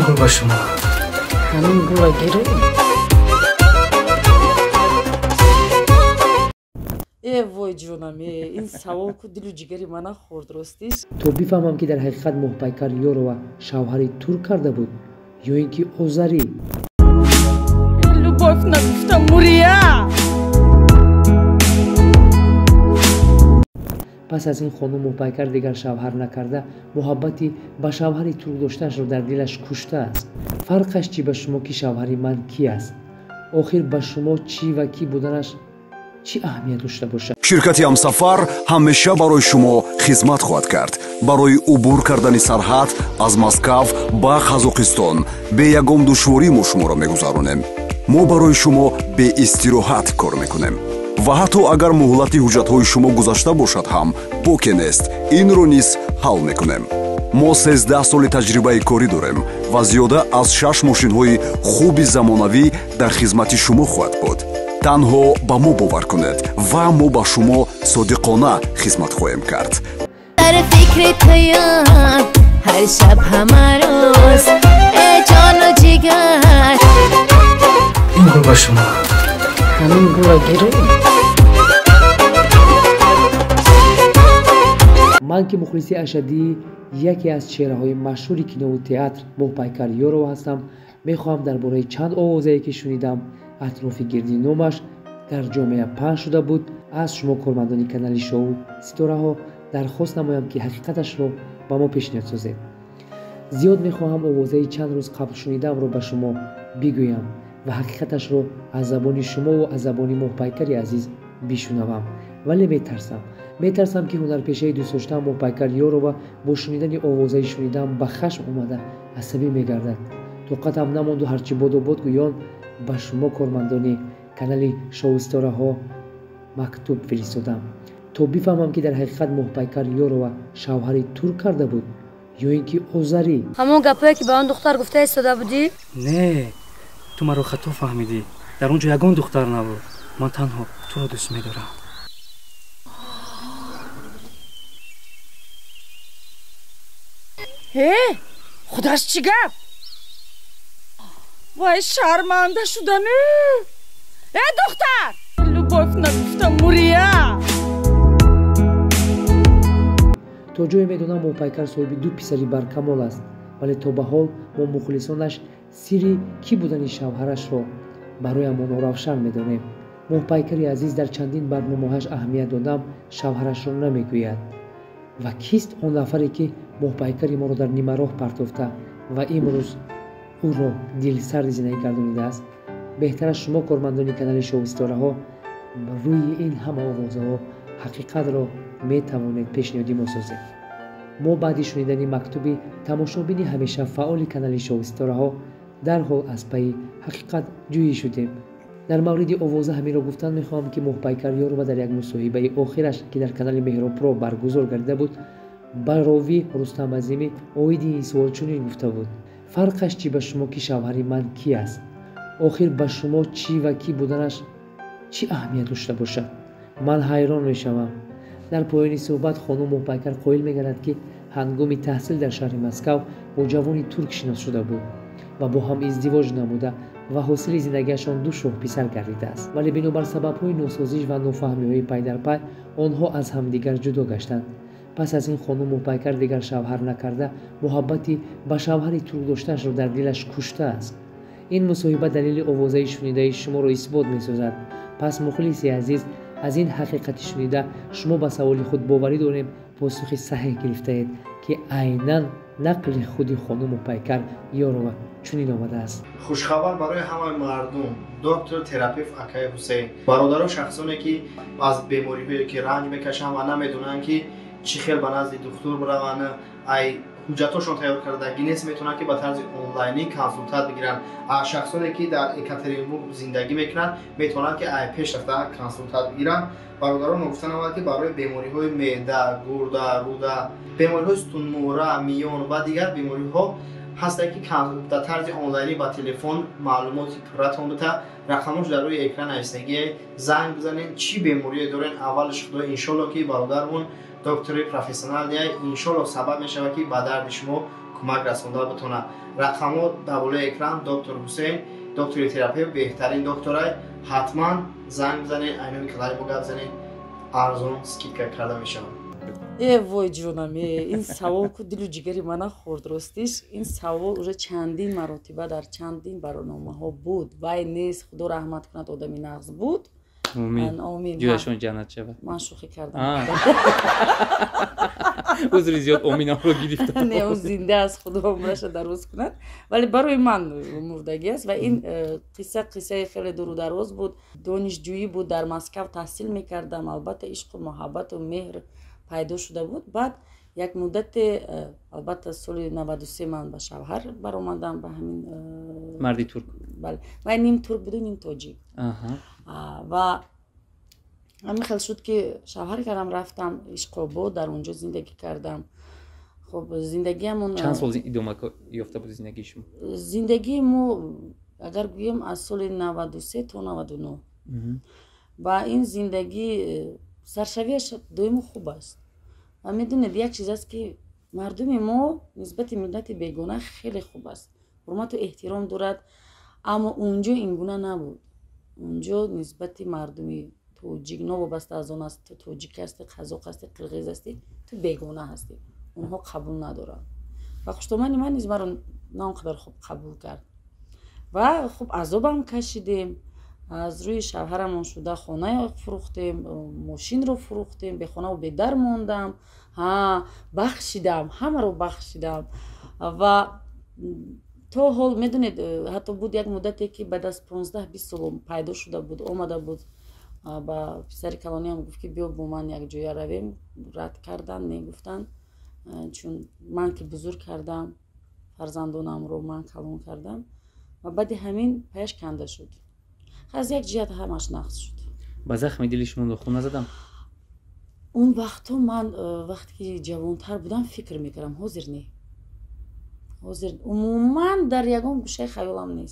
Гул ба шумо. Ҳамин гулро гиру. Э вой ҷонам, ин савол ку дилу ҷигари мана хӯрд, ростиш. То бифаҳмам, ки дар ҳақиқат Моҳпайкар Ёрова шавҳари турк карда буд ё ин ки озарӣ. Любовь нагуфта мурия. Пас аз ин хонум Моҳпайкар дигар шавҳар накарда, муҳаббати ба шавҳари турк доштаашро дар дилаш куштааст. Фарқаш чӣ ба шумо, ки шавҳари ман ки аст? Охир ба шумо чӣ ва кӣ буданаш чӣ аҳамият дошта бошад? Ширкати «Ҳамсафар» ҳамеша барои шумо хизмат хоҳад кард. Барои убур кардани сарҳад аз Москав ба Қазоқистон бе ягон душворӣ мо шуморо мегузаронем. Мо барои шумо беистироҳат кор мекунем ва ҳатто агар муҳлати ҳуҷҷатҳои шумо гузашта бошад ҳам, боке нест, инро низ ҳал мекунем. Мо 13 соли таҷрибаи корӣ дорем ва зиёда аз шаш мошинҳои хуби замонавӣ дар хизмати шумо хоҳад буд. Танҳо ба мо бовар кунед ва мо ба шумо содиқона хизмат хоҳем кард. Дар фикри туям ҳар шаб, ҳама рӯз, э ҷону ҷигар. Ин гул ба шумо. Ҳамин гулро гиру. Ман, ки мухлиси ашаддии яке аз чеҳраҳои машҳури кинову театр Моҳпайкар Ёрова ҳастам, мехоҳам дар бораи чанд овозае, ки шунидам, атрофи гирди номаш дар ҷомеа паҳн шуда буд, аз шумо, кормандони канали «Шоу Ситораҳо», дархост намоям, ки ҳақиқаташро ба мо пешниҳод созед. Зиёд мехоҳам овозаи чанд рӯз қабл шунидамро ба шумо бигӯям ва ҳақиқаташро аз забони шумову аз забони Моҳпайкари азиз бишунавам, вале метарсам, метарсам, ки ҳунарпешаи дӯстдоштаам Моҳпайкар Ёрова бо шунидани овозаи шунидам ба хашм омада, асабӣ мегардад. Тоқатам намонду ҳарчи боду бод гӯён ба шумо, кормандони канали «Шоу Ситораҳо», мактуб фиристодам, то бифаҳмам, ки дар ҳақиқат Моҳпайкар Ёрова шавҳари турк карда буд ё ин ки озарӣ. Ҳамон гапое, ки ба он духтар гуфта истода будӣ? Не, ту маро хато фаҳмидӣ. Дар он ҷо ягон духтар набуд. Ман танҳо туро дӯст медорам. Э, худаш чӣ гап? Вай, шарманда шудам. Э духтар, любовь нагуфта мурия. То ҷое медонам, Моҳпайкар соҳиби ду писари баркамол аст, вале то ба ҳол мо, мухлисонаш, сирри кӣ будани шавҳарашро бароямон норавшан медонем. Моҳпайкари азиз дар чандин барномаҳояш, аҳамият додам, шавҳарашро намегӯяд. Ва кист он нафаре, ки моҳпайкари моро дар нимароҳ партофта ва имрӯз ӯро дилсарди зиндагӣ гардонидааст? Беҳтараш шумо, кормандони канали «Шоу Ситораҳо», рӯи ин ҳама овозаҳо ҳақиқатро метавонед пешниҳоди мо созед. Мо баъди шунидани мактуби тамошобини ҳамеша фаъоли канали «Шоу Ситораҳо» дарҳол аз пайи ҳақиқат ҷӯӣ шудем. Дар мавриди овоза ҳаминро гуфтан мехоҳам, ки Моҳпайкар Ёрова дар як мусоҳибаи охираш, ки дар канали Меҳробпро баргузор гардида буд, ба ровӣ Рустам Азимӣ оиди ин суол чунин гуфта буд: «Фарқаш чӣ ба шумо, ки шавҳари ман ки аст? Охир ба шумо чӣ ва кӣ буданаш чӣ аҳамият дошта бошад? Ман ҳайрон мешавам». Дар поёни суҳбат хонум Моҳпайкар қоил мегардад, ки ҳангоми таҳсил дар шаҳри Москав бо ҷавони турк шинос шуда буд ва бо ҳам издивоҷ намуда ва ҳосили зиндагиашон ду шоҳписар гардидааст, вале бинобар сабабҳои носозиш ва нофаҳмиҳои пайдарпай онҳо аз ҳамдигар ҷудо гаштанд. Пас аз ин хонум Моҳпайкар дигар шавҳар накарда, муҳаббати ба шавҳари турк доштаашро дар дилаш куштааст. Ин мусоҳиба далели овозаи шунидаи шуморо исбот месозад. Пас, мухлиси азиз, аз ин ҳақиқати шунида шумо ба саволи худ, боварӣ дорем, посухи саҳеҳ гирифтаед, ки айнан нақли худи хонум Моҳпайкар Ёрова чунин омадааст. Хушхабар барои ҳамаи мардум: доктор терапевт акаи Ҳусейн. Бародаро, шахсоне, ки аз бемориҳое ки ранҷ мекашанд ва намедонанд, ки чӣ хел ба назди духтур бираванд, ай ҳуҷҷатҳошон тайёр кардагӣ нест, метавонанд, ки ба тарзи онлайнӣ консултат бигиранд. Шахсоне, ки дар Екатеринбург зиндагӣ мекунанд, метавонанд, ки ай пеш рафта консултат бигиранд. Бародарон, гуфта намояд, ки барои бемориҳои меъда, гурда, рӯда, бемориҳои сутунмӯҳра, миён ва дигар бемориҳо ҳастае, ки дар тарзи онлайнӣ ба телефон маълумоти пурратон бита. Рақамош дар рӯи экран навистагие, занг бизанед. Чӣ беморие дорен, аввалш худо, иншолло, ки бародармон доктори профессионал, иншолло, сабаб мешавад, ки ба дарди шумо кӯмак. Кӯмак расонда битонад. Рақамҳо дар болои экран. Доктор Ҳусейн, доктори терапевт, беҳтарин докторай. Ҳатман занг бизанед, ай номи канали мо гап занед, арзон скидка карда мешавад. Э, вой ҷонам, э, ин савол ку дилу ҷигари мана хӯрд. Ростиш, ин савол уже чандин маротиба дар чандин барномаҳо буд. Вай нест, Худо раҳмат кунад, одами нағз буд. Омин, ҷояшон ҷаннат шавад. Ман шӯхӣ кардам. Узри зиёд, оминамро гирифтам. Не, ӯ зинда аст, Худо умраша дароз кунад, вале барои ман мурдагӣ аст. Ва ин қисса қиссаи хеле дуру дароз буд. Донишҷӯӣ буд, дар Москав таҳсил мекардам. Албатта, ишқу муҳаббату меҳр пайдо шуда буд. Баъд як муддате, албатта, соли 93 ман ба шавҳар баромадам ба ҳамин марди турк. Бале, вай ним турк буду, ним тоҷик. Ва ҳамин хел шуд, ки шавҳар кардам, рафтам Ишқобод, дар он ҷо зиндагӣ кардам. Хуб, зиндагиамон Чанд сол идома ёфта буд зиндагии шумо? Зиндагии мо, агар гӯем, аз соли 93 то 99. Ва ин зиндагӣ саршавиаш доимо хуб аст. Ва медонед, як чиз аст, ки мардуми мо нисбати миллати бегона хеле хуб аст, ҳурмату эҳтиром дорад. Аммо унҷо ин гуна набуд. Унҷо нисбати мардуми тоҷик, новобаста аз он аст, ту тоҷик ҳастӣ, қазоқ ҳастӣ, қирғиз ҳастӣ, ту бегона ҳастӣ, онҳо қабул надоранд. Ва хуштомани ман низ маро на он қадар хуб қабул кард. Ва хуб, азобам кашидем. Аз рӯи шавҳарамон шуда хона фурӯхтем, мошинро фурӯхтем, бехонаву бедар мондам. Ҳа, бахшидам, ҳамаро бахшидам. Ва то ҳол, медонед, ҳатто буд як муддате, ки баъд аз 15-20 сол пайдо шуда буд, омада буд, ба писари калониам гуфт, ки биё, бо ман якҷоя равем. Рад карданд, негуфтанд, чун ман ки бузург кардам фарзандонамро, ман калон кардам. Ва баъди ҳамин паяш канда шуд. Аз як ҷиҳат ҳамаш нағз шуд. Ба захми дили шумо нохун назадам? Он вақтҳо ман, вақте ки ҷавонтар будам, фикр мекардам. Ҳозир не, ҳозир умуман дар ягон гӯшаи хаёлам нест.